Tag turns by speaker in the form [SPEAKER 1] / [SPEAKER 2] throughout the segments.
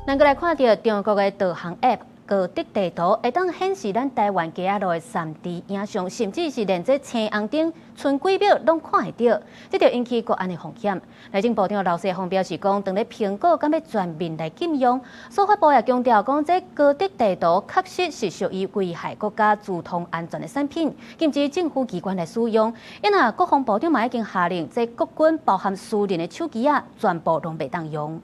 [SPEAKER 1] 咱閣來看著中國的導航 App 高德地圖，會當顯示咱台灣街仔路的3D 影像，甚至是連這青紅燈賰幾秒攏看會著，這就引起國安的風險。內政部長劉世鋒表示講，當咧蘋果敢欲全面來禁用，司法部也強調講，這高德地圖確實是屬於危害國家資通安全的產品，禁止政府機關來使用。因啊，國防部長嘛已經下令，這國軍包含私人的手機仔，全部攏袂當用。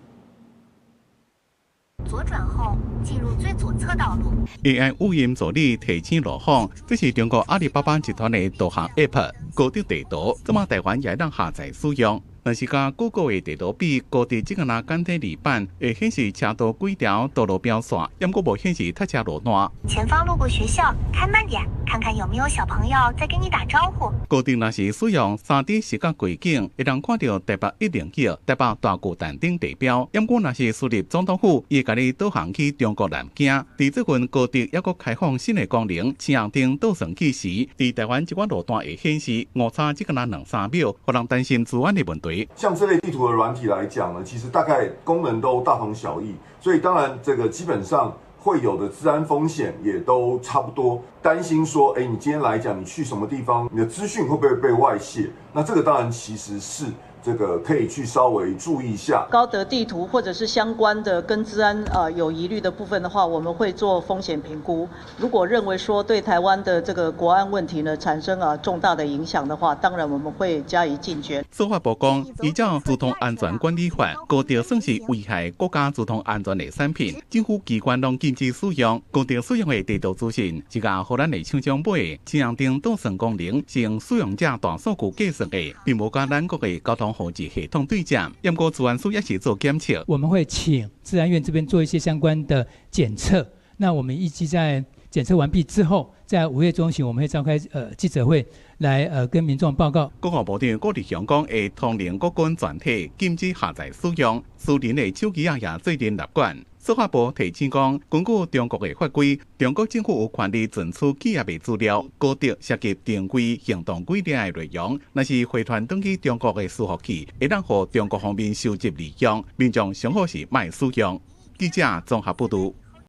[SPEAKER 2] 左轉後進入最左側道路。
[SPEAKER 3] AI 語音助理提醒路況，這是中國阿里巴巴集團的導航 App 高德地圖，這馬台灣也會當下載使用。若是佮 Google 的地圖比，高德這個若簡體字版會顯示車道幾條道路標線，毋過無顯示塞車路段。
[SPEAKER 2] 前方路過學校，開慢點，看看有沒有小朋友在跟你打招呼。
[SPEAKER 3] 高德若是使用3D 視覺櫃景，會當看著台北109、台北大巨蛋等地標。毋過若是輸入總統府，伊會共你導航去中國南京。佇最近高德猶閣開放新的功能，青紅燈倒算計時，佇台灣這款路段會顯示誤差只敢若兩三秒，予人擔心資安的問題。
[SPEAKER 4] 像這類地圖的軟體來講呢，其實大概功能都大同小異，所以當然這個基本上會有的資安風險也都差不多。擔心說，哎，你今天來講，你去什麼地方，你的資訊會不會被外洩？那這個當然其實是這個可以去稍微注意一下。
[SPEAKER 5] 高德地圖或者是相關的跟資安有疑慮的部分的話，我們會做風險評估。如果認為說對台灣的這個國安問題呢產生重大的影響的話，當然我們會加以禁絕。
[SPEAKER 3] 司法部講，依照資通安全管理法，高德算是危害國家資通安全的產品，政府機關攏禁止使用。高德使用的地圖資訊是共荷蘭的廠商買的，青紅燈倒算功能是用使用者大數據計算的，並無佮咱國的交通號誌系統對接。毋過資安署也是做檢測。
[SPEAKER 6] 我們會請資安院這邊做一些相關的檢測。那我們預計在檢測完畢之後，在5月中旬我們會召開記者會來跟民眾報告。
[SPEAKER 3] 國防部長郭立雄講，會通令國軍全體禁止下載使用，私人的手機仔也做陣納管。司法部提醒講，根據中國的法規，中國政府有權利存取企業的資料，高德涉及定規行動規定的內容，若是回傳轉去中國的伺服器，會當予中國方面收集利用，民眾上好是莫使用。記者綜合報導。